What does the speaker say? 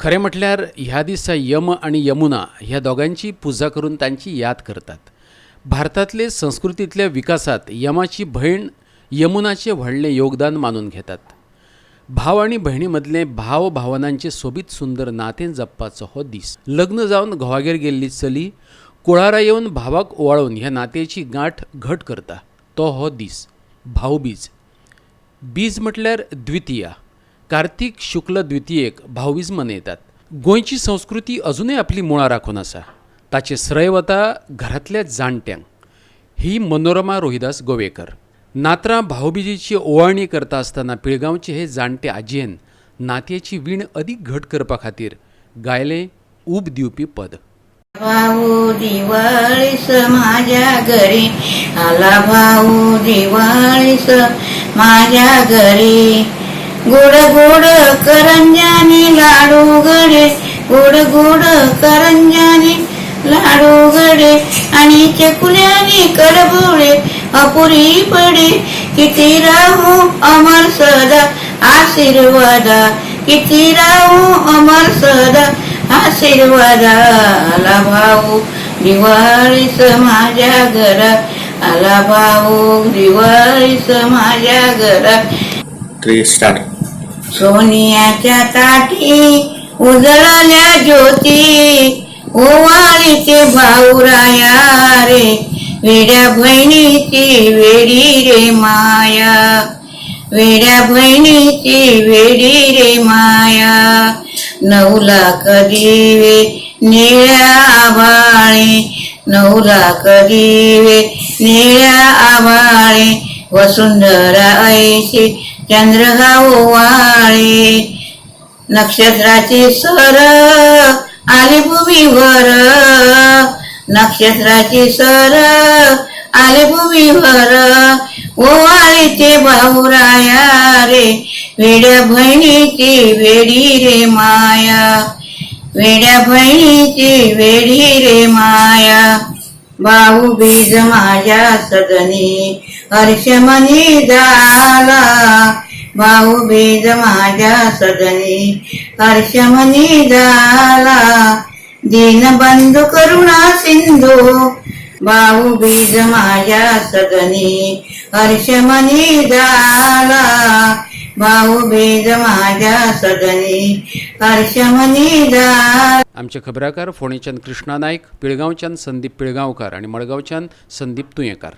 खरें म्हटल्यार ह्या दिसा यम आनी यमुना ह्या दोगांची पुजा करून तांची याद करतात. भारतांतले संस्कृतींतल्या विकासांत यमाची भयण यमुनाचें व्हडलें योगदान मानून घेतात. भाव आनी भयणी मदलें भाव भावनांचें सोबीत सुंदर नातें जपपाचो हो दीस. लग्न जावन घोवागेर गेल्ली चली कुळारा येवन भावाक ओवाळून ह्या नात्याची गांठ घट करता तो हो दीस भावबीज. बीज म्हटल्यार द्वितीया. कार्तीक शुक्ल द्वितीयेक भावबीज मनयतात. गोंयची संस्कृती अजुनूय आपली मुळां राखून आसा. ताचें स्रय वता घरांतल्या जाणट्यांक. ही मनोरमा रोहिदास गोवेकर नातरां भावबिजीची ओवाळणी करता आसतना पिळगांवचे हे जाणटे आजयेन नातयेची वीण अदीक घट करपा खातीर गायलें ऊब दिवपी पद. भाऊ दिवाळीस माझ्या घरी आला, भाऊ दिवाळीस माझ्या घरी. गोड गोड करंजानी लाडू गडे, गोड गोड करंजानी लाडू गडे आणि चकुल्याने करबोळे अपुरी पडे. किती राहू अमर सदा आशीर्वादा, किती राहू अमर सदा आशीर्वादा. आला भाऊ दिवाळीस माझ्या घरा, आला भाऊ दिवाळीस माझ्या घरा. 3 स्टार्ट. सोनियाच्या ताटी उजळल्या ज्योती, ओवाळीचे भाऊराया रे, वेड्या बहिणीची वेडी रे माया, वेड्या बहिणीची वेडी रे माया. 9 लाख दिवे निळ्या आभाळे, 9 लाख दिवे निळ्या आभाळे, वसुंधरा ऐशी चंद्र ओवाळे. नक्षत्राची सर आली भूमीवर, नक्षत्राची सर आली भूमीवर, ओवाळीचे भाऊराया रे, वेड्या बहिणीची वेडी रे माया, वेड्या बहिणीची वेडी रे माया. भाऊ बीज माझ्या सदनी हर्षमनी झाला, भाऊ बीज माझ्या सदनी हर्षमनी झाला. दीनबंधू करुणा सिंधू, भाऊ बीज माझ्या सदनी हर्षमनी झाला, भाऊ बीज माझ्या सदनी हर्षमनी झाला. आमचे खबराकार फोंडेच्यान कृष्णा नायक, पिळगांवच्यान संदीप पिळगांवकार आनी मडगांवच्यान संदीप तुयेंकार.